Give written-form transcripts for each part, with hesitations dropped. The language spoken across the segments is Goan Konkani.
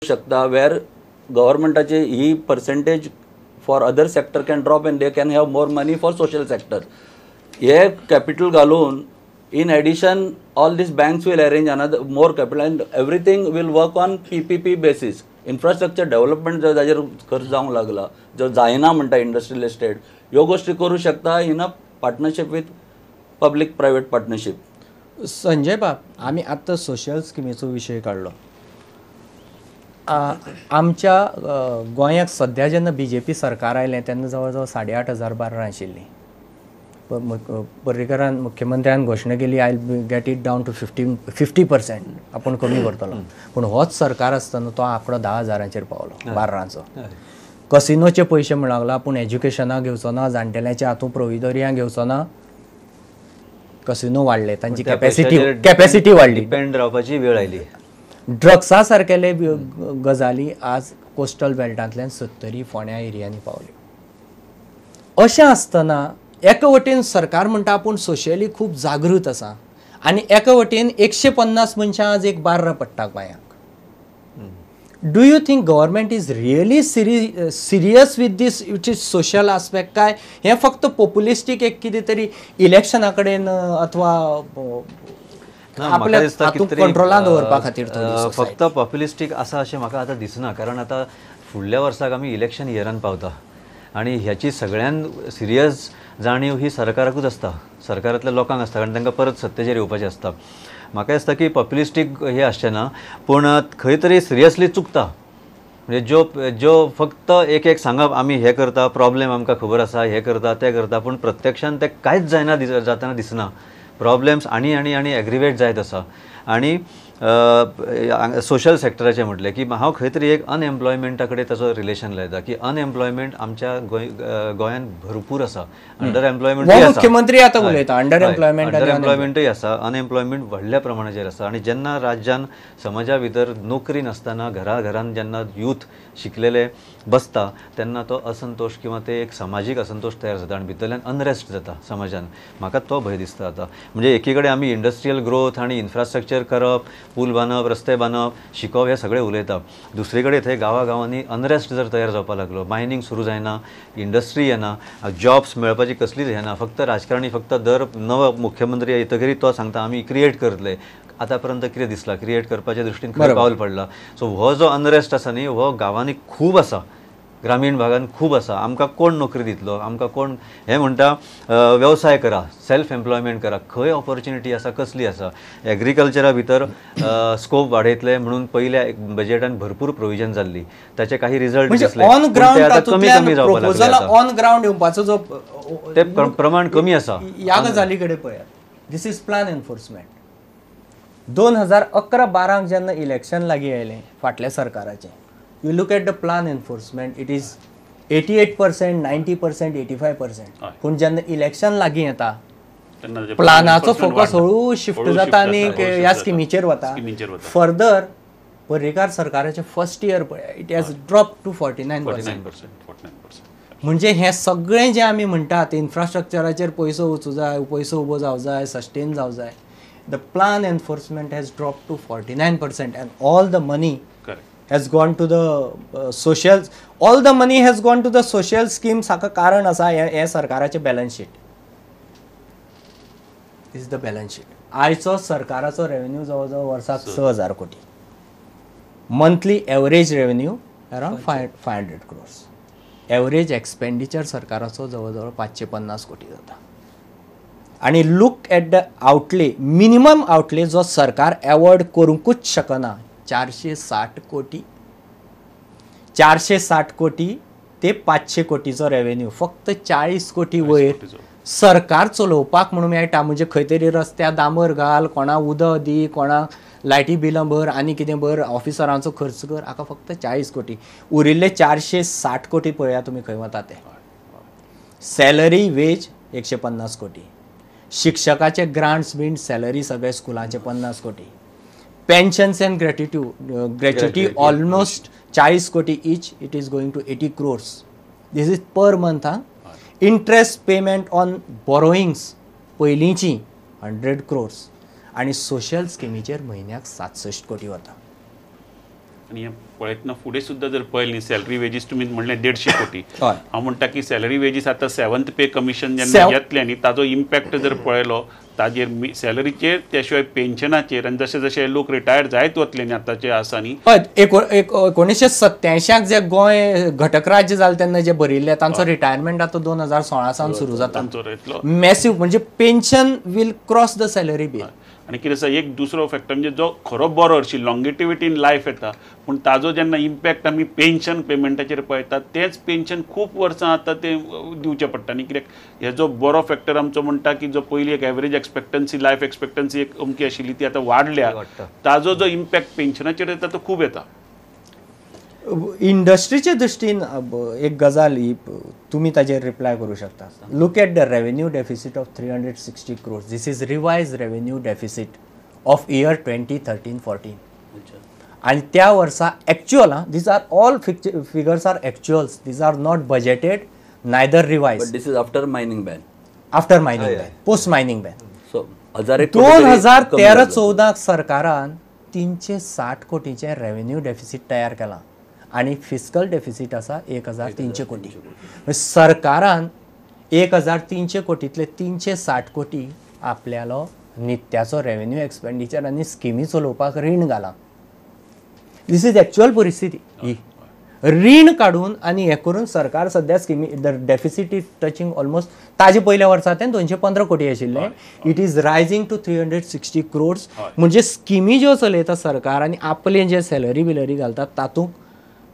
शकता वेर गव्हर्मेंटाची ही percentage for other sector can drop and they can have more money for social sector. Hey capital घालून in addition all these banks will arrange another more capital and everything will work on PPP basis. Infrastructure development जर ताजेर खर्च जावंक लागला, जो जायना म्हणटा इंडस्ट्रियल एस्टेट, ह्यो गोश्टी करूं शकता in a partnership with public private partnership. Sanjay बाब, आमी आत्तां सोशल स्किमीचो विशय काडलो. आमच्या गोंयाक सद्या जेन्ना बीजेपी सरकार आयलें तेन्ना जवळ जवळ 8,500 बार्रां आशिल्लीं. पर्रीकरान मुख्यमंत्र्यान घोशणा केली I get it down to 50% आपूण कमी करतलो. पूण होच सरकार आसतना तो आंकडो 10,000चेर पावलो बार्रांचो. कसिनोचे पयशे म्हण लागला, पूण एज्युकेशनाक घेवचो ना, जाणटेल्यांच्या हातूंत प्रोविदोरियां घेवचो ना. कसिनो वाडले, तांची कॅपॅसिटी वाडली, डिपेंड रावपाची वेळ आयली. ड्रग्सा सारकेले गजाली आज कोस्टल बेल्टांतल्यान सत्तरी फोंड्या एरियांनी पावल्यो. अशें आसतना एका वटेन सरकार म्हणटा आपूण सोशली खूब जागृत आसा आनी एका वटेन 150 मनशां आज एक बार्र पडटा गोंयांक. Do you think government is really serious with this which is social aspect, काय हें फक्त पॉप्युलिस्टीक एक कितें तरी इलेक्शना कडेन अथवा आपल्या कंट्रोलान दवरपा खातीर फक्त पॉप्युलिस्टीक आसा अशें म्हाका आतां दिसना? कारण आतां फुडल्या वर्साक आमी इलेक्शन इयरान पावता आनी ह्याची सगळ्यान सिरियस जाणीव ही सरकाराकूच आसता, सरकारांतल्या लोकांक आसता, कारण तांकां परत सत्तेचेर येवपाचें आसता. म्हाका दिसता की पॉप्युलिस्टीक हें आसचें ना, पूण खंय तरी सिरियसली चुकता. म्हणजे ज्यो ज्यो फक्त एक एक सांगप आमी हें करता, प्रॉब्लेम आमकां खबर आसा, हें करता तें करता, पूण प्रत्यक्षान तें कांयच जायना, जातना दिसना. प्रॉब्लेम्स आनी आनी आनी एग्रिवेट जायत आसा. आनी सोशल सेक्टराचें म्हटलें की हांव खंय तरी एक अनएम्प्लॉयमेंटा कडेन ताचो रिलेशन लायता की अनएम्प्लॉयमेंट आमच्या गोंयांत भरपूर आसा. अंडर एम्प्लॉयमेंटूय आसा, मुख्यमंत्री आतां उलयता अंडर एम्प्लॉयमेंट, अंडर एम्प्लॉयमेंटूय आसा, अनएम्प्लॉयमेंट व्हडल्या प्रमाणाचेर आसा. आनी जेन्ना राज्यान समाजा भितर नोकरी नासतना घरा घरान जेन्ना यूथ शिकलेले बसता तेन्ना तो असंतोश किंवा ते एक समाजीक असंतोश तयार जाता आनी भितरल्यान अनरेस्ट जाता समाजान. म्हाका तो भंय दिसता आतां. म्हणजे एकी कडेन आमी इंडस्ट्रियल ग्रोथ आनी इन्फ्रास्ट्रक्चर करप, पूल बांदप, रस्ते बांदप, शिकप हे सगळे उलयता, दुसरे कडेन थंय गांवागांवांनी अनरेस्ट जर तयार जावपाक लागलो, मायनींग सुरू जायना, इंडस्ट्री येना, जॉब्स मेळपाची कसलीच येना, फक्त राजकारणी फक्त दर नवो मुख्यमंत्री येतकीर तो सांगता आमी क्रिएट करतले. आतां पर्यंत कितें दिसलां क्रिएट करपाच्या दृश्टीन खंय पावल पडला. सो हो जो अनरेस्ट आसा न्ही हो गांवांनी खूब आसा, ग्रामीण भागान खूब आसा. आमकां कोण नोकरी दितलो, आमकां कोण हें म्हणटा वेवसाय करा, सेल्फ एम्प्लॉयमेंट करा, खंय ऑपॉर्च्युनिटी आसा, कसली आसा. एग्रीकल्चरा भितर स्कोप वाडयतले म्हणून पयल्या बजेटान भरपूर प्रोविजन जाल्ली, ताचे काही रिजल्ट दिसले, ऑन ग्रावंड कमी कमी जावपाक लागले. ऑन ग्रावंड येवपाचो जो ते प्रमाण कमी आसा. ह्या गजाली कडेन पळयात, this is plan enforcement. 2011-12 जेन्ना इलेक्शन लागीं आयलें फाटल्या सरकाराचें, you look at the plan enforcement, it is 88%, 90%, 85%. पूण जेन्ना इलेक्शन लागीं येता प्लानाचो फोकस हळू शिफ्ट जाता आनी ह्या स्किमीचेर वता. फर्दर पर्रीकार सरकाराचें फर्स्ट इयर पळय, it has drop to 49%. म्हणजे हें सगळें जें आमी म्हणटात इन्फ्रास्ट्रक्चराचेर पयसो वचूं जाय, पयसो उबो जावं जाय, सस्टेन जावं जाय, the plan enforcement has dropped to 49% and all the money has gone to the social, all the money has gone to the social schemes. हाका कारण आसा हे सरकाराचें balance sheet is the balance sheet. आयचो सरकाराचो रेवेन्यू जवळ जवळ वर्साक 6,000 कोटी, monthly average revenue around 500 crores, average expenditure सरकाराचो जवळ जवळ 550 कोटी जाता. आनी look at the outlay, minimum outlay जो सरकार एवॉर्ड करूंकूच शकना 460 कोटी, 460 कोटी ते 500 कोटीचो रेवेन्यू फक्त 40 कोटी वयर सरकार चलोवपाक म्हणून मेळटा. म्हणजे खंय तरी रस्त्यार डांबर घाल, कोणाक उदक दी, कोणाक लायटी बिलां भर आनी कितें भर, ऑफिसरांचो खर्च कर, हाका फक्त 40 कोटी. उरिल्ले 460 कोटी पळया तुमी खंय वता ते. सॅलरी वेज 150 कोटी, शिक्षकाचे ग्रांट्स बीन सॅलरी सगळे स्कुलांचे 50 कोटी, pensions and gratuity almost 40 crore each, it is going to 80 crores. This is per month. हा, इंट्रस्ट पेमेंट ऑन बोरोइंग्स पयलींची 100 क्रोर्स आनी सोशल स्किमीचेर म्हयन्याक 67 कोटी वता. आनी पळयतना फुडें सुद्दां जर पळयलें न्ही सॅलरी वेजीस तुमी म्हणलें 150 कोटी, हांव म्हणटा की सॅलरी वेजीस आतां 7th पे कमिशन जेन्ना येतलें न्ही ताजो इम्पॅक्ट जर पळयलो ताजेर सॅलरीचेर, त्या शिवाय पेन्शनाचेर, आनी जशे जशे लोक रिटायर जायत वतले न्ही आतांचे आसा न्ही. हय, 1987 जे गोंय घटक राज्य जालें तेन्ना जे भरिल्ले तांचो रिटायरमेंट आतां 2016 सावन सुरू जाता. मॅसिव म्हणजे pension will cross the salary bill. आनी कितें आसा एक दुसरो फॅक्टर म्हणजे जो खरो बरो हरशी लॉंगेटिविटी इन लायफ येता, पूण ताजो जेन्ना इम्पॅक्ट आमी पेन्शन पेमेंटाचेर पळयतात तेंच पेन्शन खूब वर्सां आतां तें दिवचें पडटा न्ही. कित्याक हेजो बरो फॅक्टर आमचो म्हणटा की जो पयलीं एक एवरेज एक्सपेक्टन्सी लायफ एक्सपेक्टन्सी एक अमकी आशिल्ली ती आतां वाडल्या, ताजो जो इम्पॅक्ट पेन्शनाचेर येता तो खूब येता. इंडस्ट्रीचे दृश्टीन एक गजाल ही तुमी ताजेर रिप्लाय करूं शकता. Look at the revenue deficit of 360 crores. This is revise revenue deficit of year 2013-14. आनी त्या वर्सा एक्चुअल, आं, these are all figures are actuals, these are not budgeted neither revise. But this is after mining ban. After mining ban, post mining ban. So 2013-14 सरकारान 360 कोटीचें रेवेन्यू डेफिसीट तयार केलां आनी फिस्कल डेफिसीट आसा 1300 कोटी. सरकारान 1300 कोटींतले 360 कोटी आपल्यालो नित्याचो रेवेन्यू एक्सपेंडिचर आनी स्किमी चलोवपाक रीण घालां. This is actual परिस्थिती ही. रीण काडून आनी हें करून सरकार सद्या स्किमी, the deficit is touching almost, ताजे पयल्या वर्सा तें 215 कोटी आशिल्लें, it is rising to 360 crores. म्हणजे स्किमी ज्यो चलयता सरकार आनी आपले जे सॅलरी बिलरी घालतात तातूंत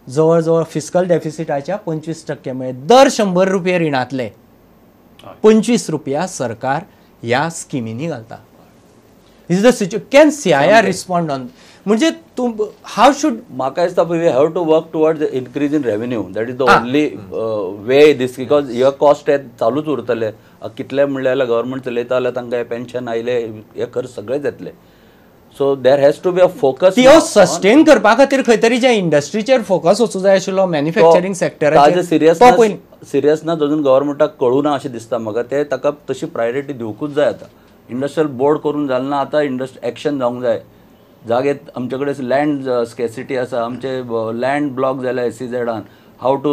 जवळ जवळ फिस्कल डेफिसिटाच्या 25% म्हणजे दर 100 रुपये रिणांतले 25 रुपया सरकार ह्या स्किमींनी घालता. This is the situation. Can CII respond on, म्हणजे तूं how should, म्हाका दिसता we have to work towards increase in revenue. That is the only way this, because हे कॉस्ट हे चालूच उरतले. कितले म्हणले जाल्यार गव्हर्मेंट चलयता जाल्यार तांकां पेन्शन आयले हे खर्च सगळेच येतले. So there has to be a focus. त्यो सस्टेन करपा खातीर खंय तरी ज्या इंडस्ट्रीचेर फोकस वचूं जाय आशिल्लो, मॅन्युफॅक्चरींग सेक्टराचेर, सिरियसनेस अजून गव्हर्मेंटाक कळूं ना अशें दिसता म्हाका. ते ताका तशी प्रायोरिटी दिवकूच जाय. आतां इंडस्ट्रियल बोर्ड करून जालें ना, आतां एक्शन जावंक जाय. जागेत आमचे कडेन लँड स्केसिटी आसा, आमचे लँड ब्लॉक जाल्या एसईझेडान, how to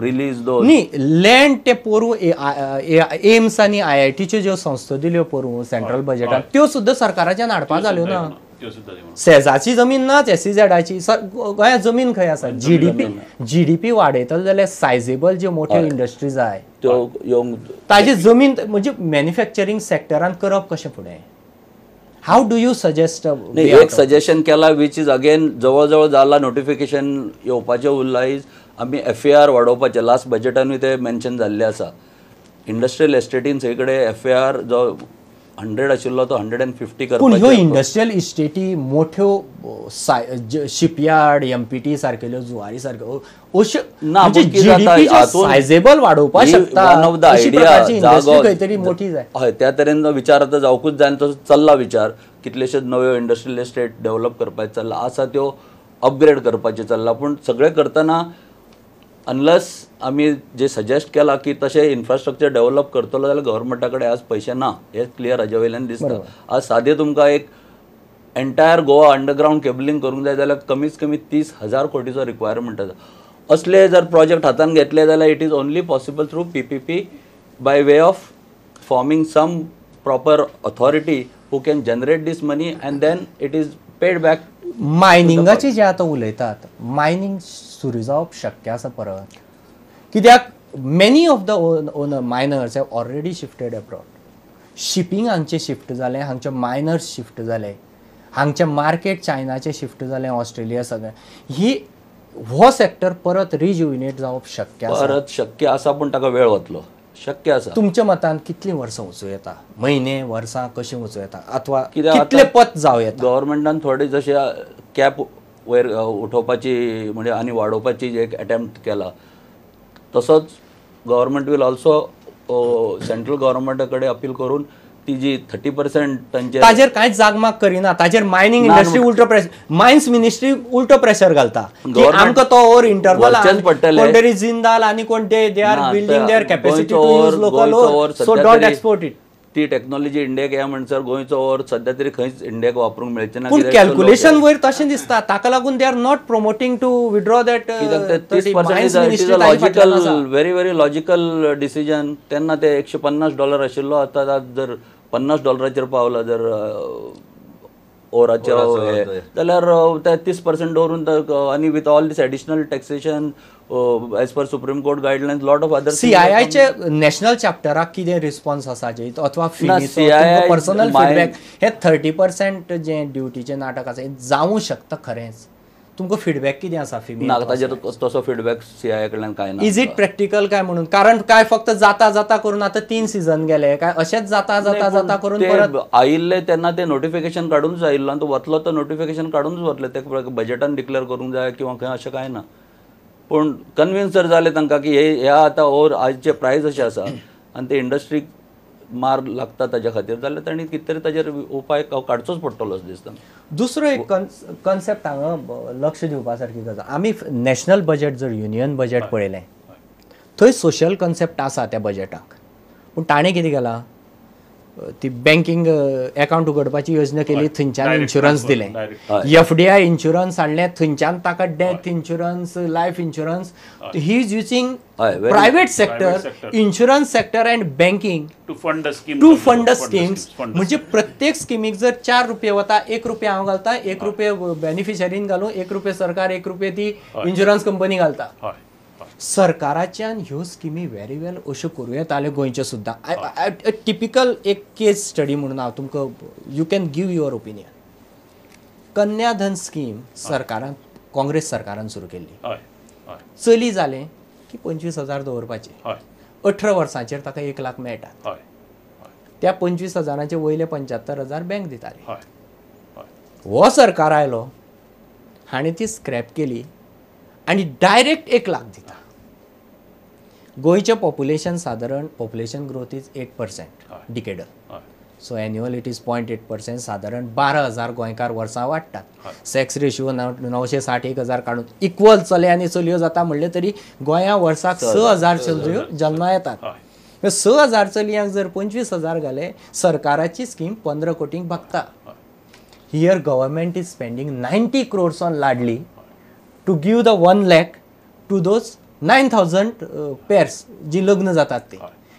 release those. न्ही, लँड ते पोरूं एम्स आनी आयआयटीच्यो ज्यो संस्था दिल्यो पोरूं सेंट्रल बजेटान त्यो सुद्दां सरकाराच्यान हाडपा जाल्यो ना. सेजाची जमीन नाच, एसईझेडाची. गोंयांत जमीन खंय आसा? जीडीपी वाडयतलो जाल्यार सायजेबल ज्यो मोठ्यो इंडस्ट्री जाय त्यो येवंक, ताजी जमीन म्हणजे मॅन्युफॅक्चरींग सेक्टरान करप कशें फुडें? How do you suggest? एक सजेशन केला which is again जवळ जवळ जाला, नोटिफिकेशन येवपाचें उरलां, is आमी एफएआर वाडोवपाचें. लास्ट बजेटानूय तें मेन्शन जाल्लें आसा. इंडस्ट्रियल एस्टेटीन सगळे कडेन एफएआर जो 100 आशिल्लो तो 150 करपाचो. पूण ह्यो इंडस्ट्रियल इस्टेटी मोठ्यो शिपयार्ड, एमपीटी सारकेल्यो, जुवारी सारक्यो अश्यो ना, सायजेबल वाडोवपाक शकता. वन ऑफ the idea खंय तरी मोठी जाय. हय, त्या तरेन विचार आतां जावकूच जाय आनी तसो चल्ला विचार. कितलेशेच नव्यो इंडस्ट्रियल एस्टेट डेव्हलप करपाचें चल्लां आसा, त्यो अपग्रेड करपाचें चल्लां. पूण सगळें करतना अनलेस आमी जे सजेस्ट केलां की तशें इन्फ्रास्ट्रक्चर डेव्हलप करतलो जाल्यार गव्हर्मेंटा कडेन आज पयशे ना, हें क्लियर हाजे वयल्यान दिसता. आज सादें तुमकां एक एंटायर गोवा अंडरग्रावंड केबलिंग करूंक जाय जाल्यार कमीत कमी 30,000 कोटीचो रिक्वायरमेंट आसा. असले जर प्रोजेक्ट हातान घेतले जाल्यार it is only possible through PPP by way of forming some proper authority who can generate this money and then it is paid back. मायनिंगाचे जे आतां उलयतात, मायनिंग सुरू जावप शक्य आसा परत? कित्याक many of the owner miners have already shifted abroad. Shipping हांगचें शिफ्ट जालें, हांगचे मायनर्स शिफ्ट जाले, हांगचें मार्केट चायनाचें शिफ्ट जालें, ऑस्ट्रेलिया सगळें. ही हो सेक्टर परत रिज्युविनेट जावप शक्य आसा? परत शक्य आसा, पूण ताका वेळ वतलो. शक्य आसा. तुमच्या मतान कितलीं वर्सां वचूं येता, म्हयने वर्सां कशीं वचूं येता, अथवा कितले पत जावं येता? गव्हर्मेंटान थोडे जशे कॅप वयर उठोवपाची म्हणजे आनी वाडोवपाची एक अटेम्प्ट केला, तसोच गव्हर्मेंट will also central गव्हर्मेंटा कडेन अपील करून ती जी 30% तांचे ताजेर कांयच जागमाग करिना. ताजेर मायनिंग इंडस्ट्री उल्टो प्रेशर, मायन्स मिनिस्ट्री उल्टो प्रेशर घालता की आमकां तो ओर इंटरवल कोण तरी जिंदाल आनी कोण ते they are building their capacity to use local ore, so don't export it. ती टॅक्नॉलॉजी इंडियाक या म्हणसर गोंयचो ओर सध्या तरी खंयच इंडियाक वापरूंक मेळचें ना. पूण कॅल्क्युलेशन वयर तशें दिसता, ताका लागून they are not promoting to withdraw that. कित्याक ते 30% is a logical, very very logical decision. तेन्ना ते $150 आशिल्लो, आतां जर $50 पावला जर ओराचेर जाल्यार ते 30% दवरून आनी with all this additional taxation as per Supreme Court guidelines, lot of other. सीआयआयचे national चॅप्टराक कितें रिस्पॉन्स आसा जे अथवा पर्सनल फिडबॅक? हे 30% जे ड्युटीचें नाटक आसा हें जावूं शकता खरेंच? तुमकां फिडबॅक कितें आसा फिमी? ना, ताजेर तसो फिडबॅक सीआयआय कडल्यान कांय ना. Is it practical काय म्हणून? कारण काय फक्त जाता जाता करून आतां 3 सिजन गेले काय अशेंच जाता जाता जाता करून परत आयिल्ले तेन्ना ते नोटिफिकेशन काडूनच आयिल्लो आनी तो वतलो तो नोटिफिकेशन काडूनच वतले, ते बजेटान डिक्लेअर करूंक जाय किंवा खंय अशें कांय ना. पूण कन्विन्स जर जाले तांकां की हे ह्या आतां ओर आयचे प्रायस अशें आसा आनी ते इंडस्ट्रीक मार लागता ताज्या खातीर जाल्यार तांणी कितें तरी ताजेर उपाय काडचोच पडटलो अशें दिसता. दुसरो एक कॉन्सेप्ट हांगा लक्ष दिवपा सारकी गजाल, आमी नॅशनल बजेट जर युनियन बजेट पळयलें थंय सोशल कॉन्सेप्ट आसा त्या बजेटाक, पूण ताणें कितें केलां, ती बँकींग एकावंट उगडपाची योजना केली, थंयच्यान इन्शुरन्स दिलें, एफडीआय इन्शुरन्स हाडलें, थंयच्यान ताका death insurance, life insurance. He is using private sector, insurance sector and banking to fund the schemes. म्हणजे प्रत्येक स्किमीक जर 4 रुपये वता, 1 रुपया हांव घालता, 1 रुपये बेनिफिशरीन घालूं, 1 रुपये सरकार, 1 रुपये ती इन्शुरन्स कंपनी घालता. सरकाराच्यान ह्यो स्किमी व्हेरी वेल अश्यो करूं येताल्यो गोंयच्यो सुद्दां. टिपिकल एक केस स्टडी म्हणून हांव तुमकां, you can give your opinion. Kanyadhan scheme सरकारान, काँग्रेस सरकारान सुरू केल्ली. चली जालें की 25,000 दवरपाचे, 18 वर्सांचेर ताका 1 लाख मेळटात. त्या 25,000 वयले 75,000 बँक दिताले. हो सरकार आयलो, हाणें ती स्क्रॅप केली आनी डायरेक्ट 1 लाख दिता. गोंयचें पॉप्युलेशन सादारण, population growth is 8% decadal, so annual it is 0.8%, सादारण 12,000 गोंयकार वर्सां वाडटात. सेक्स रेशियो 960 1,000 काडून इक्वल चले आनी चलयो जाता म्हणलें तरी गोंया वर्साक 6,000 चलयो जल्मा येतात. 6,000 चलयांक जर 25,000 घाले, सरकाराची स्कीम 15 कोटींक भागता. Here government is spending 90 crores on Ladli to give the 1 lakh to those 9,000 pairs जी लग्न जातात ते.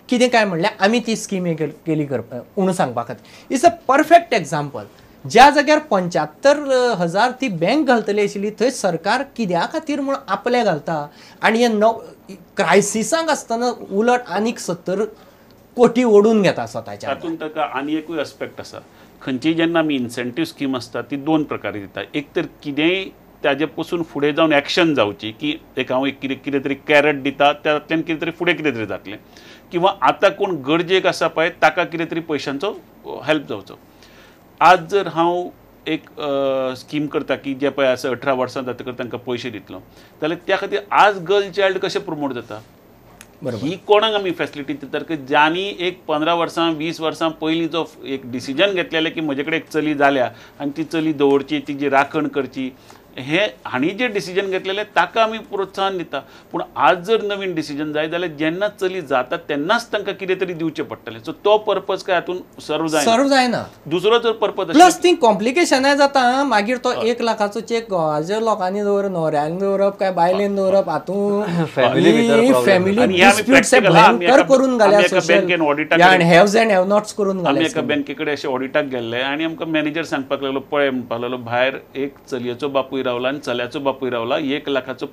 कितें काय म्हणल्यार आमी ती स्कीम केली करपा म्हणून सांगपा खातीर. It's a perfect example. ज्या जाग्यार 75,000 ती बँक घालतली आशिल्ली थंय सरकार कित्या खातीर म्हूण आपलें घालता आनी हे क्रायसिसांक आसतना उलट आनीक 70 कोटी ओडून घेता स्वताच्या. तातूंत ताका आनी एकूय आस्पेक्ट आसा, खंयची जेन्ना आमी इन्सेंटीव स्कीम आसता ती 2 प्रकारे दिता. एक तर कितेंय ताजे पसून फुडें जावन एक्शन जावची की एक हांव एक कितें कितें तरी कॅरट दिता तातूंतल्यान कितें तरी फुडें कितें तरी जातलें, किंवा आतां कोण गरजेक आसा पळय ताका कितें तरी पयशांचो हेल्प जावचो. आज जर हांव एक स्कीम करता की जे पळय आसा 18 वर्सां जातकच तांकां पयशे दितलो जाल्यार त्या खातीर आज गर्ल चायल्ड कशें प्रमोट जाता, ही कोणाक आमी फेसिलिटी दितात की ज्यांनी एक 15 वर्सां 20 वर्सां पयलीं जो एक डिसिजन घेतलेलें की म्हजे कडेन एक चली जाल्या आनी ती चली दवरची, तिजी राखण करची, हे हांणी जे डिसिजन घेतलेलें ताका आमी प्रोत्साहन दिता. पूण आज जर नवीन डिसिजन जाय जाल्यार जेन्ना चली जाता तेन्नाच तांकां कितें तरी दिवचें पडटलें. सो तो पर्पज काय हातून सर्व जायना. दुसरो जर पर्पज प्लस ती कॉम्प्लिकेशनाय जाता मागीर तो 1 लाखाचो चेक घोवाच्या लोकांनी दवरप, न्हवऱ्यांनी दवरप काय बायलेन दवरप, हातूंत फॅमिली डिस्प्यूट्स भयंकर करून घाल्या, हॅव्स अँड have notes करून घाल्या. आमी एका बँके कडेन अशें ऑडिटाक गेल्ले आनी आमकां मॅनेजर सांगपाक लागलो, पळय म्हणपाक लागलो, भायर एक चलयेचो बापूय रावला आनी चल्याचो बापूय रावला, 1 लाखाचो